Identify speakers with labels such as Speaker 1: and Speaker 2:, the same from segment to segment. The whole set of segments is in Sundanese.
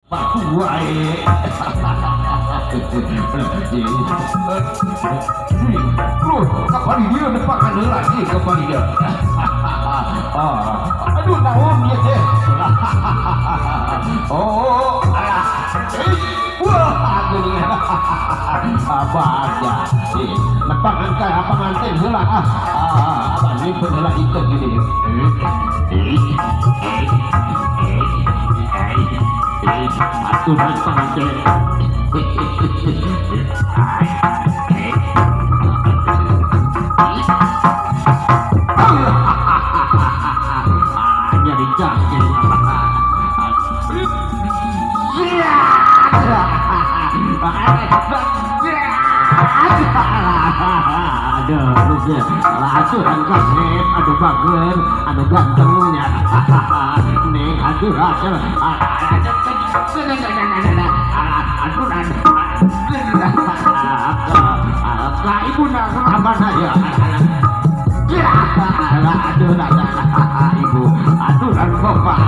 Speaker 1: Batu wae. Loh, kapan dia depan ada lagi kapan dia. Aduh, naon dia teh. Oh, alah. Wah, aduh. Abah ya. Lepangan ka panganten heula ah. Abah nyimpen heula ieu gini. Aturan panganten. Nyari cangkir. Aduh, aturan kasep, aduh bager, aduh gantengnya. Nih, aduh hasil. Aduh, ibu nak mana ya? Aduh, ibu, aturan bapak.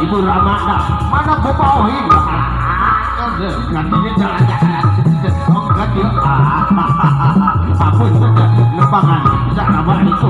Speaker 1: Ibu Ramana, mana bobohin? Lepangan, jangan itu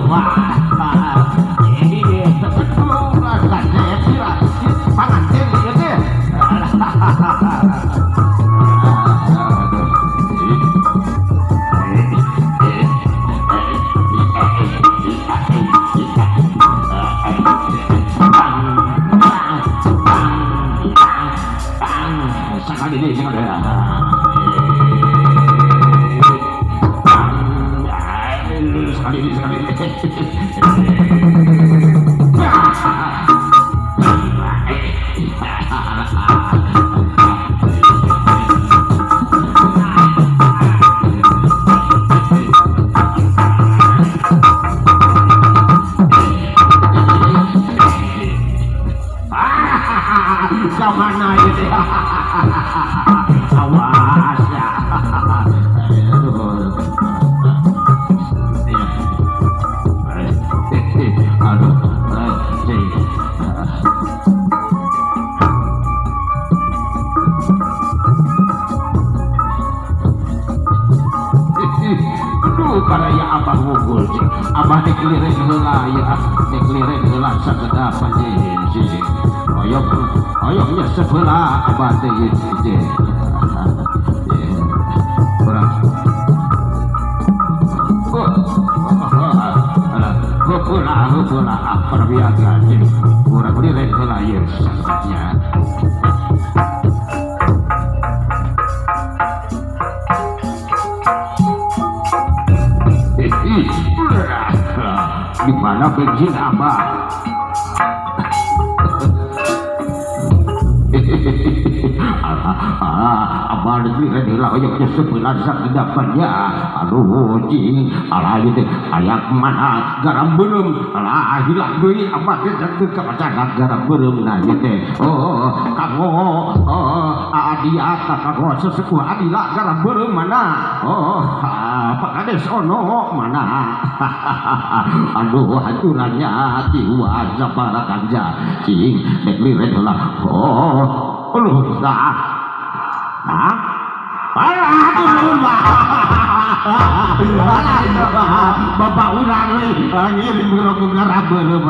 Speaker 1: di mana bensin abah? Abah sebelah aduh cing alah ieu teh aya mana garam beureum alah hilang deui abah teh teu kapacakat garam beureum nah ieu teh oh kanggo adia kanggo sesepuh adila garam beureum mana oh Pak Kades ono mana aduh hancurannya tiwa zapara kanja cing dek liret heula oh aduh ah bapak urang euy ngirim rokok garap beureum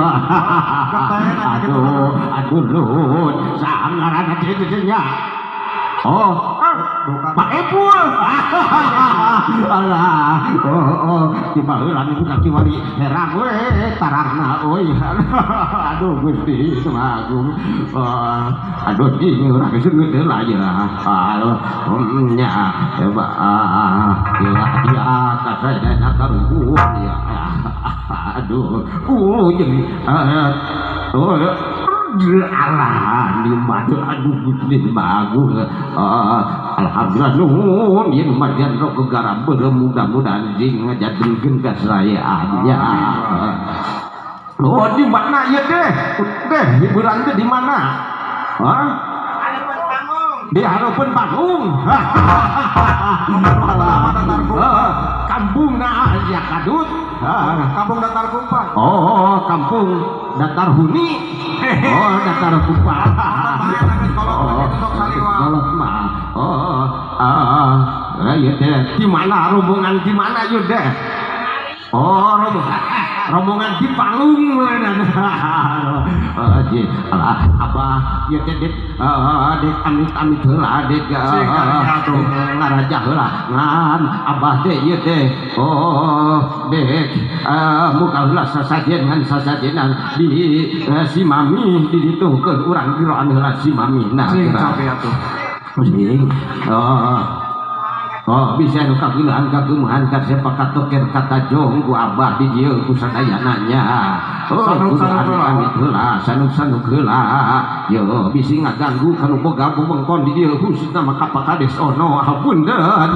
Speaker 1: aduh aduh nuhun sangaranna teh nya oh Pak Epul alah oh di baheula ibu kaki wali herang we tarangna euy aduh Gusti Agung aduh di urang geus heula ya aduh nya ya kasadana karuhun ya aduh jeung oh alah di madu aduh Gusti Agung alhamdulillah nuhun ieu majan rok garam beureum mudah-mudahan jing ngajadulkeun ka saya ya. Oh, di mana ieu teh? Teh hiburan teh di mana? Hah? Di hareupeun panggung. Kampung na ya kadut.
Speaker 2: Kampung Datar Kumpa.
Speaker 1: Oh, kampung Datar Huni. Oh, Datar Kumpa. Oh, kolot mah. Oh, ieu teh di mana rombongan di mana ieu teh? Oh, rombongan di panggung. Alah, abah ieu teh dek amit-amit heula dek ngaraja heula ngan abah teh ieu teh oh dek muka heula sasajen ngan sasajenan di si mami di ditu keur urang kiroan heula si mami nah
Speaker 2: sing capek atuh
Speaker 1: sing. Oh, bisa nu kagilaan kagemuhan kasepa katoker katajong ku abah di dieu ku sadayana nya. Oh,
Speaker 2: sanuk-sanuk
Speaker 1: heula, sanuk-sanuk heula. Yo bisi ngaganggu kanu boga bebengkon di dieu khususna mah ka Pak Kades ono hapunten.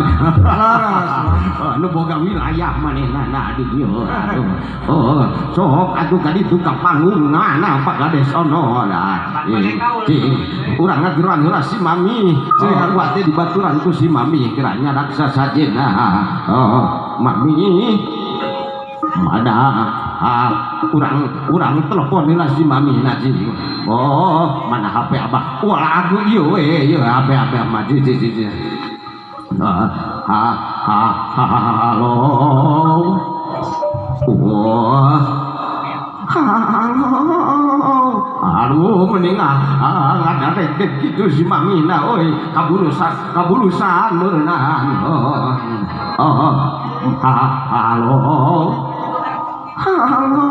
Speaker 1: Nu boga wilayah manehna di dieu. Aduh. Oh, sok atuh ka ditu ka panggung nah Pak Kades ono lah. Cing, urang ngageroan heula si mami. Cing kuat teh dibaturan ku si mami geranya raksasa jena. Oh, mami mana urang telepon lah si mami na cing. Oh, mana HP abah? Wah, aku ieu we ieu HP HP mah ji ji ji. Ha ha halo. Wah. Halo. Aduh mending ngadadek gitu si mami na oi kabulusan meureunaan. Oh, halo. Halo.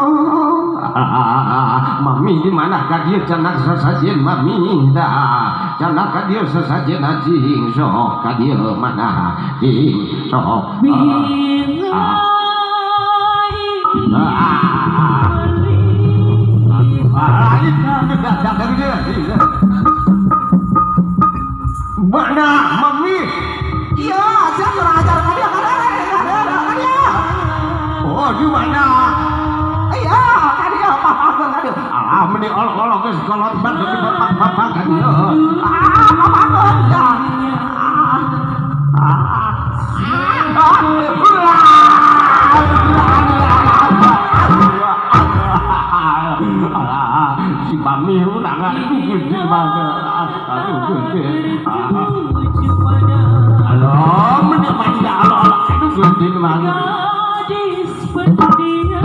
Speaker 1: Mami di mana ka dieu cenah sasajen mami dah. Cenah ka dieu sasajen anjing sok ka dieu mana jing sok. Mana mami?
Speaker 3: Iya, saya kurang ajar ka dia, ka dia.
Speaker 1: Oh, di mana?
Speaker 3: Iya, ka dia, papa ka dia.
Speaker 1: Ah, mending olok-olok geus kolot banget di bapak-bapak ka dia.
Speaker 3: Ah, papa ya.
Speaker 1: Si mami urang aduh gede banget. Aduh gede. Aduh, mending manja olok-olok aduh gede banget.
Speaker 4: Gadis pendiam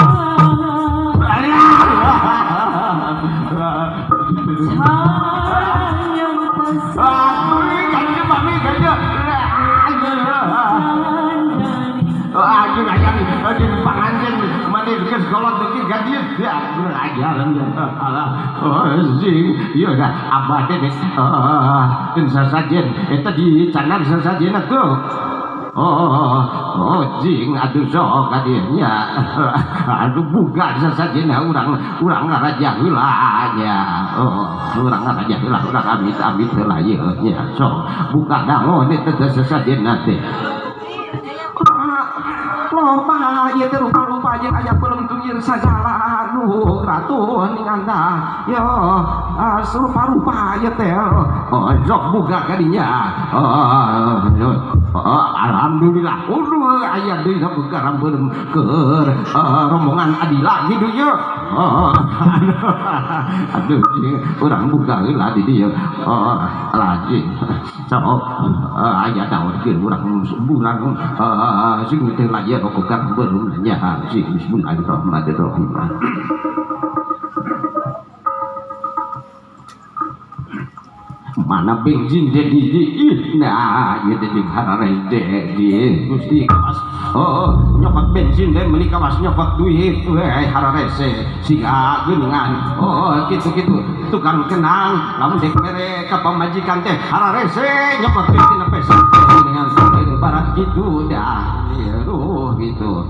Speaker 4: sayang
Speaker 1: abah teh sasajen eta di canan sasajen atuh. Oh, jing aduh sok ka dieu nya. Aduh buka sasajen urang urang ngaraja heula nya. Oh, urang ngaraja heula urang amit-amit heula ieu nya. Sok buka dangon eta teh sasajen teh.
Speaker 3: Loba ieu teh rupa-rupa jeung aya belum tungir sagala aduh ratu ninganta yo rupa-rupa ieu teh.
Speaker 1: Oh, sok buka ka dinya. Oh, alhamdulillah. Uduh aya deui buka rambeun keur rombongan Adila gitu ye. Oh, aduh urang buka heula di dieu. Oh, lagi. Sok aya daun urang urang sing teh lajer buka rambeun nya sing bismillahirrahmanirrahim. Mana bensin jadi di nah ieu teh jeung hararede di Gusti kawas. Oh, nyokot bensin teh meuni kawas nyokot duit we hararese siga geuningan. Oh, kitu-kitu tukang kenang lamun dek mere ka pamajikan teh hararese nyokot duit tina peso geuningan barat kitu dah. Aduh gitu.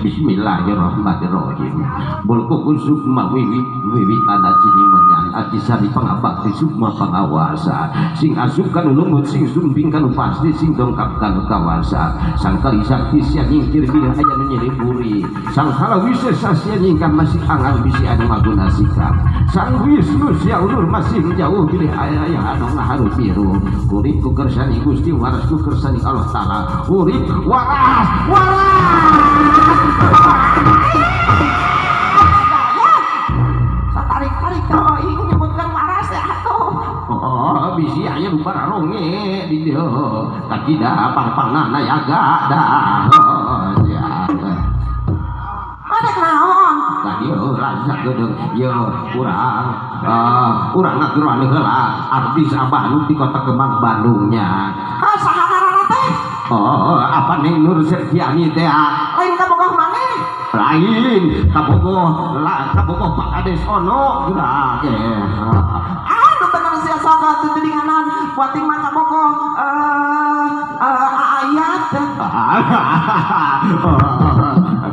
Speaker 1: Bismillahirrahmanirrahim. Bulku sukma wiwit wiwitan aji menyan aji sari pangabakti sukma pangawasa sing asup kanu lumut sing sumping kanu pasti sing dongkap kanu kawasa sang kali sakti sia nyingkir bilih aya nu nyeri buri sang kala wisesa sia nyingkah masih angan bisi anu maguna sikap sang Wisnu sia ulur masih jauh bilih aya anu ngaharu biru urip ku kersani Gusti waras ku kersani Allah Ta'ala urip waras waras.
Speaker 3: Tarik-tarik kalau ingin nyebutkan waras ya atuh.
Speaker 1: Oh, bisi aya nu bararonge di dieu. Kacida pang-pangna nayaga dah. Ya.
Speaker 3: Ada naon?
Speaker 1: Ka dieu raja geudeung ieu urang urang ngageroan heula artis abah nu di Kota Kemang Bandungnya.
Speaker 3: Ah, saha ngaranna teh?
Speaker 1: Oh, apa Neng Nur Septiani teh?
Speaker 3: Lain kabogoh maneh?
Speaker 1: Lain, kabogoh lah, kabogoh Pak Kades ono geura ge.
Speaker 3: Aduh bener sia sok atuh teuinganan buating mah kabogoh ayat.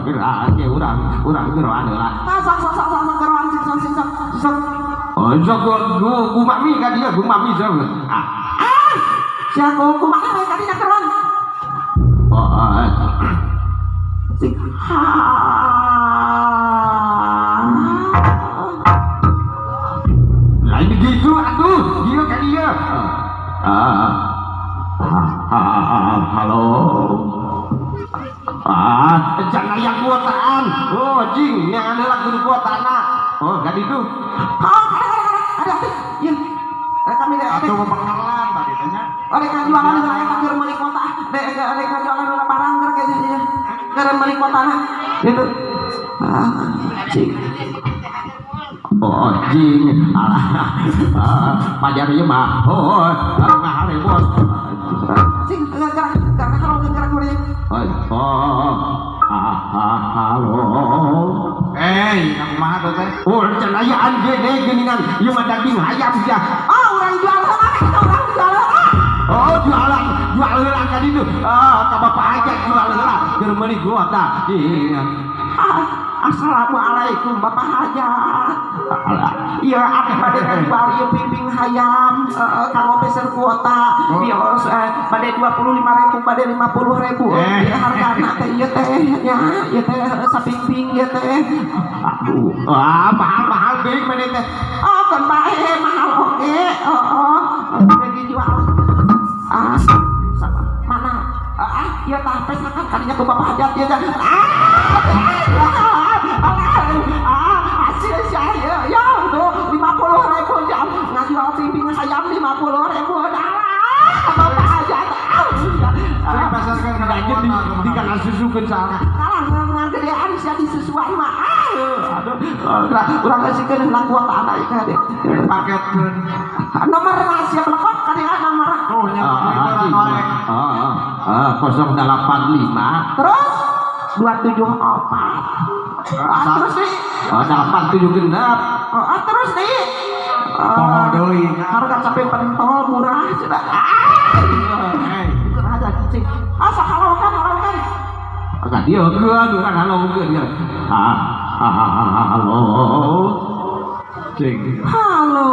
Speaker 1: Geura ge urang urang geroan heula.
Speaker 3: Ah, sok sok sok sok geroan sing sok sing sok sok.
Speaker 1: Oh, sok gumami ka dieu gumami sok.
Speaker 3: Ah, sia kumaha we ka dieu geroan.
Speaker 1: Oh,
Speaker 3: sing ha.
Speaker 1: Lain begitu atuh, ieu ka dieu. Halo. Ah, jangan aya kuotaan. Oh, jing, yang heula kudu kuotana. Oh, gak ditu.
Speaker 3: Ah, ada ada. Ieu. Kami
Speaker 2: atuh pembekalan tadi teh nya.
Speaker 3: Rek ngajualan heula aya keur meuli kuota. Rek ngajualan heula barang keur keur meuli kuotana. Gitu. Ah, cing.
Speaker 1: Oh, jing. Alah. Pajar ieu mah. Oh, ngaharebos.
Speaker 3: Cing, gerak gerak kalau gerak kuring.
Speaker 1: Oh, halo.
Speaker 2: Eh, kumaha tuh teh?
Speaker 1: Oh, can aya gede geuningan. Ieu mah daging hayam sia.
Speaker 3: Oh, urang jual heula, urang jual heula.
Speaker 1: Oh, jualan, jual heula ka ditu. Ah, ka bapak aja jual heula keur meuli kuota. Iya.
Speaker 3: Assalamualaikum Bapak Hajat. Iya, abdi bade ngajual ieu pingping hayam kanggo peser kuota. Bios bade 25.000, bade 50.000. Ieu hargana teh ieu teh nya, ieu teh sapingping ieu teh.
Speaker 1: Aduh, ah mahal-mahal deui maneh teh.
Speaker 3: Oh, kan bae mahal oge. Heeh. Bagi jual. Ah, mana? Ah, ieu tah pesakan kadinya ku Bapak Hajat ieu teh. Ah, hasil saya ya tuh 50.000 jam ngajual pingping hayam 50.000 dah. Bapak Hajat.
Speaker 2: Saya pasarkan kana kuota
Speaker 1: di kana susukeun salah.
Speaker 3: Kalah ngagedean sia disusuan mah. Aduh, urang ngasihkeun heula kuota ieu teh.
Speaker 2: Paketkeun.
Speaker 3: Nomor rahasia belekok kadieu nomor.
Speaker 2: Oh, nya wae.
Speaker 1: Heeh, 085
Speaker 3: terus 274. Ah, terus nih.
Speaker 1: Oh, 87 genep.
Speaker 3: Oh, terus nih.
Speaker 2: Poho deui.
Speaker 3: Harga sampai pentol murah cenah. Ah. Bukan aja cing. Ah, sok halokan halokan.
Speaker 1: Ka dieu keun urang halokeun ieu. Halo.
Speaker 2: Cing.
Speaker 3: Halo.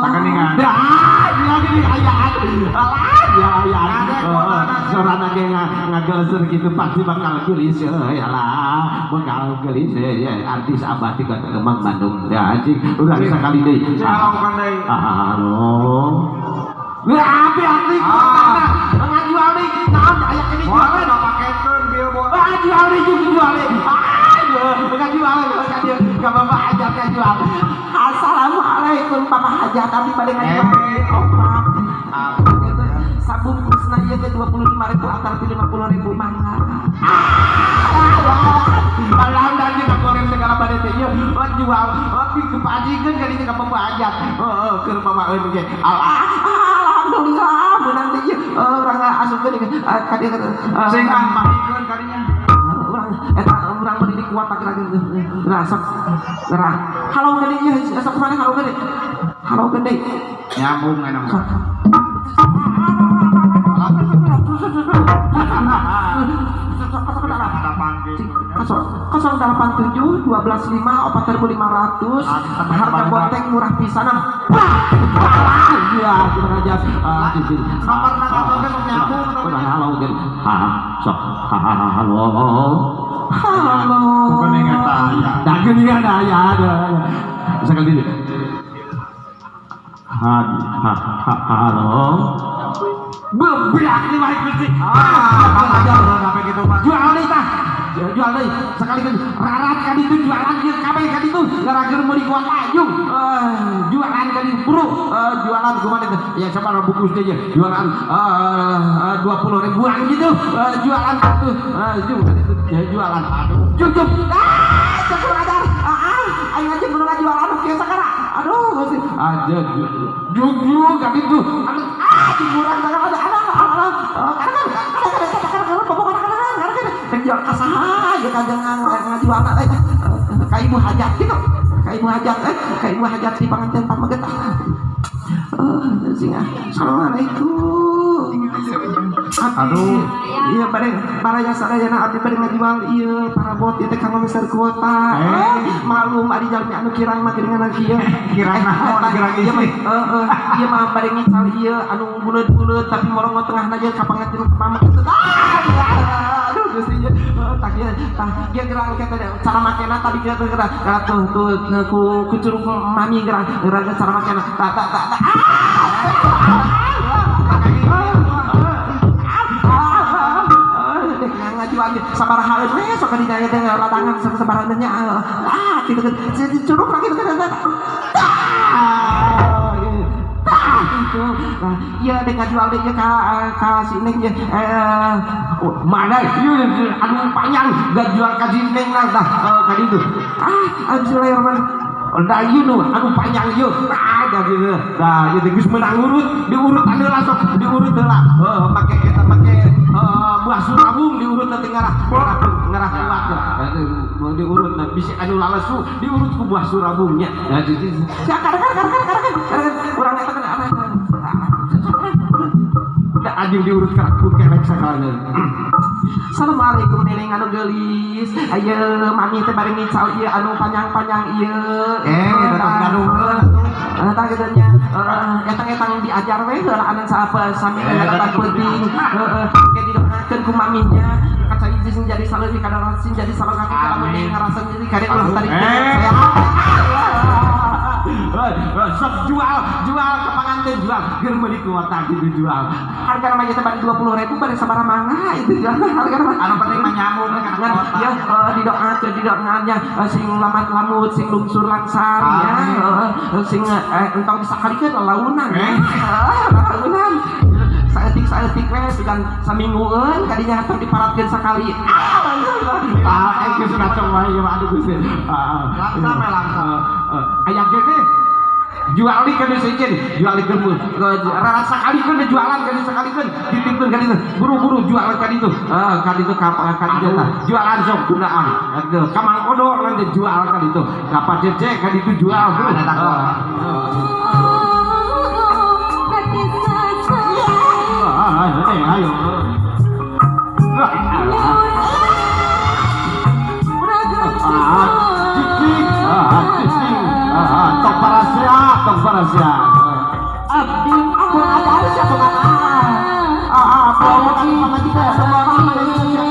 Speaker 2: Takaningan.
Speaker 1: Ah, dia gini ayaan. Alah, ya ayaan. Sorana ge ngageleser gitu pasti bakal geulis ya lah. Bakal geulis ya artis abah di Kota Kemang Bandung. Ya anjing urang sakali deui.
Speaker 2: Halokan deui.
Speaker 1: Halo. Wah, api api kuotana. Ngajual deui naon aya kene jualan.
Speaker 2: Moal pakekeun bieu boa.
Speaker 1: Ah, jual deui jual deui. Ah, ngajual ka dieu ka bapak hajat ngajual.
Speaker 3: Assalamualaikum Bapak Hajat, abdi bade ngajual opak. Sabungkusna ieu teh 25.000 antar 50.000 mangga.
Speaker 1: Alhamdulillah jeung goreng segala bade teh ieu jual tapi kepajikeun ka dinya ka bapak hajat. Heeh, keur mamaeun ge.
Speaker 3: Alhamdulillah meunang teh ieu urang asupkeun ka dieu
Speaker 2: sing ah mahikeun ka dinya.
Speaker 3: Urang eta urang meuli di kuota geura geura sok geura. Halo gede ieu sok mana halo gede. Halo gede.
Speaker 2: Nyambung enak. Ada panggil.
Speaker 3: 087 12 5 4500, harga bonteng murah pisan. Wah, iya, gimana aja. Ah,
Speaker 2: Nomor nang oge sok nyambung.
Speaker 1: Halo, ha, sok halo.
Speaker 3: Halo.
Speaker 2: Bukan ingat aya.
Speaker 1: Dah geuningan aya ada. Sekali deui. Ha, ha, ha, halo. Bebrak nih mah Gusti.
Speaker 2: Ah, aja sampai gitu mah.
Speaker 1: Jual deui tah. Jual deui sekali deui. Rarat ka ditu jualan ieu kabeh ka ditu. Gara-gara meuli kuota jung. Jualan ka ditu bro. Jualan kumaha teh? Ya sabaraha bungkus deui jualan 20 ribuan gitu. Jualan tuh. Jung ka ditu ya jualan. Aduh. Jung jung.
Speaker 3: Ah, cek ajar. Ah, aing aja kudu ngajualan kieu sakara. Aduh, Gusti.
Speaker 1: Aja jung jung ka ditu. Aduh, ah murah sakara ada ada ada.
Speaker 3: Jual ka saha ieu kanjeng ngajualna teh ka ibu hajat gitu. Ka ibu hajat ka ibu hajat di panganten pameget. Sing assalamualaikum.
Speaker 2: Aduh.
Speaker 3: Iya bade baraya sadayana abdi bade ngajual ieu parabot ieu teh kanggo meser kuota. Malum ari jalmi anu kirang mah geuningan kieu.
Speaker 2: Kirang naon kirang
Speaker 3: ieu mah heeh ieu mah bade ngical ieu anu buleud-buleud tapi morong tengahna jeung ka panganten pameget. Aduh Gusti ieu tah ieu tah ieu gerang teh cara makena tadi kieu teh gerang tuh tuh ku curug mami gerang gerang cara makena tah tah tah. Sabaraha we sok di daya teh ladangan sabaraha nya ah kitu curug lagi kitu tah gitu. Nah ieu dek ngajual deui ieu ka si Neng ieu
Speaker 1: mana ieu anu panjang gajual ka si Neng lah tah ka ditu.
Speaker 3: Ah bismillahirrahmanirrahim.
Speaker 1: Da ieu nu anu panjang ieu. Ah da gitu. Da ieu teh geus meunang urut, diurut anu lah sok diurut heula. Heuh make eta make buah surabung diurut teh ngarah ngarah kuat. Diurut nah bisi anu lalesu diurut ku buah surabungnya. Nah jadi
Speaker 3: sia kadang urang eta kan
Speaker 1: da anjing diurut ka ku kelek sakalana.
Speaker 3: Assalamualaikum neneng anu geulis. Ayeuna mami teh bari ngical ieu anu panjang-panjang ieu.
Speaker 2: Datang gaduh.
Speaker 3: Tah kitu nya. Etang-etang diajar we heula anan saapa sami datang penting. Heeh, ke didoakeun ku maminya. Kaca hiji sing jadi saleuwi kadang sing jadi saleuwi kaki lamun ngarasa nyeri kade ulah tarik saya.
Speaker 1: Sok jual, jual ke panganten jual, geus meuli kuota gitu jual.
Speaker 3: Harga namanya teh bari 20.000 bari sabaraha mangga itu jual harga mah.
Speaker 2: Anu penting mah nyambung kan kuota.
Speaker 3: Ya didoakeun didoakeun sing lamat lamut, sing lungsur langsar ya. Sing entong disakalikeun lalaunan. Lalaunan. Saeutik-saeutik we sugan saminggueun kadinya hatur diparatkeun sakali.
Speaker 1: Ah, geus kacau wae ieu aduh Gusti.
Speaker 2: Langsam we langsam.
Speaker 1: Aya gede jual di kana sejen, jual di keun rarat sakalikeun jualan kana sakalikeun dititipkeun ka ditu. Buru-buru jualan ka ditu. Ka ditu ka ditu tah. Jualan sok gunaan. Ka Mang Odo nanti jual ka ditu. Ka Pak Cece ka ditu jual. Ayo. Tok parasia, tok parasia.
Speaker 3: Abdi aku ada siapa kata? Ah, apa mama juga sama mama juga.